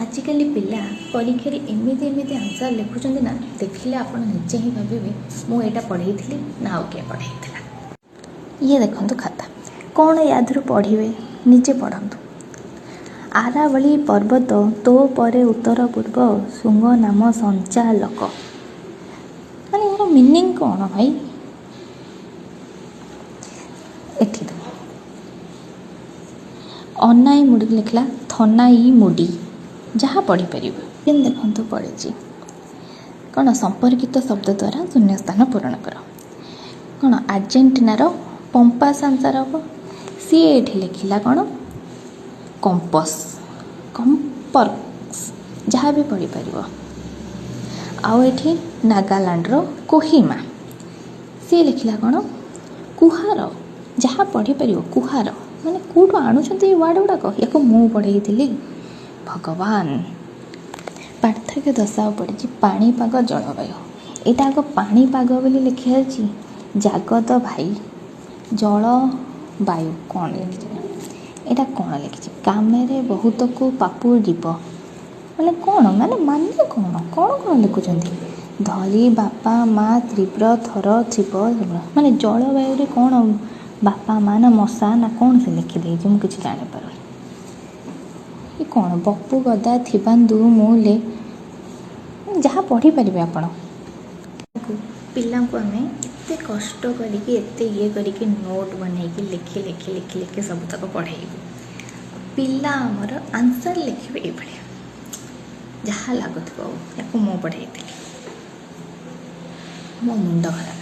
ଆଜିକାଲି ପିଲା ପରୀକ୍ଷାରେ ଏମିତି ଏମିତି ଆନ୍ସର୍ ଲେଖୁଛନ୍ତି ନା, ଦେଖିଲେ ଆପଣ ନିଜେ ହିଁ ଭାବିବେ ମୁଁ ଏଇଟା ପଢ଼େଇଥିଲି ନା ଆଉ କିଏ ପଢ଼େଇଥିଲା। ଇଏ ଦେଖନ୍ତୁ ଖାତା, କ'ଣ ୟା ଦେହରୁ ପଢ଼ିବେ, ନିଜେ ପଢ଼ନ୍ତୁ। ଆରାବଳି ପର୍ବତ ତୋ ପରେ ଉତ୍ତର ପୂର୍ବ ଶୃଙ୍ଗ ନାମ ସଞ୍ଚାଲକ, ମାନେ ଏହାର ମିନିଂ କ'ଣ ଭାଇ? ଏଠି ଦେଖ, ଅନାଇ ମୁଡ଼ି ଲେଖିଲା ଥନାଇ ମୁଡ଼ି, ଯାହା ପଢ଼ିପାରିବେ। କେମିତି ଦେଖନ୍ତୁ ପଢ଼ିଛି କ'ଣ, ସମ୍ପର୍କିତ ଶବ୍ଦ ଦ୍ୱାରା ଶୂନ୍ୟସ୍ଥାନ ପୂରଣ କର। କ'ଣ ଆର୍ଜେଣ୍ଟିନାର ପମ୍ପାସ ଆନ୍ସର୍ ହେବ, ସିଏ ଏଠି ଲେଖିଲା କ'ଣ କମ୍ପସ୍, କମ୍ପର୍ସ, ଯାହା ବି ପଢ଼ିପାରିବ। ଆଉ ଏଠି ନାଗାଲାଣ୍ଡର କୋହିମା, ସିଏ ଲେଖିଲା କ'ଣ କୁହାର, ଯାହା ପଢ଼ିପାରିବ। କୁହାର ମାନେ କେଉଁଠୁ ଆଣୁଛନ୍ତି ଏ ୱାର୍ଡ଼ ଗୁଡ଼ାକ? ୟାକୁ ମୁଁ ପଢ଼େଇଥିଲି, ଭଗବାନ। ପାର୍ଥକ୍ୟ ଦର୍ଶାଅ ପଡ଼ିଛି ପାଣିପାଗ ଜଳବାୟୁ। ଏଇଟା ଆଗ ପାଣିପାଗ ବୋଲି ଲେଖିଆଛି, ଜାଗତ ଭାଇ ଜଳବାୟୁ କ'ଣ ଲେଖିଛି ଏଇଟା, କ'ଣ ଲେଖିଛି? କାମରେ ବହୁତକୁ ପାପୁ ଯିବ, ମାନେ କ'ଣ, ମାନେ ମାନେ କ'ଣ କ'ଣ କ'ଣ ଲେଖୁଛନ୍ତି? ଧରି ବାପା ମା ତୀବ୍ର ଥର ଥିବ, ମାନେ ଜଳବାୟୁରେ କ'ଣ ବାପା ମା ନା ମଶା ନା କ'ଣ ସେ ଲେଖିଦେଇଛି, ମୁଁ କିଛି ଜାଣିପାରୁନି। ଏ କ'ଣ ବପୁ ଗଦା ଥିବାନ୍ଦୁ ମୁଲେ, ଯାହା ପଢ଼ିପାରିବେ ଆପଣ। ପିଲାଙ୍କୁ ଆମେ ଏତେ କଷ୍ଟ କରିକି ଏତେ ଇଏ କରିକି ନୋଟ୍ ବନେଇକି ଲେଖି ଲେଖି ଲେଖି ଲେଖି ସବୁତକ ପଢ଼େଇବୁ, ପିଲା ଆମର ଆନ୍ସର୍ ଲେଖିବେ ଏଇଭଳିଆ, ଯାହା ଲାଗୁଥିବ ଆଉ। ୟାକୁ ମୁଁ ପଢ଼େଇଥିଲି, ମୋ ମୁଣ୍ଡ ଖରାପ।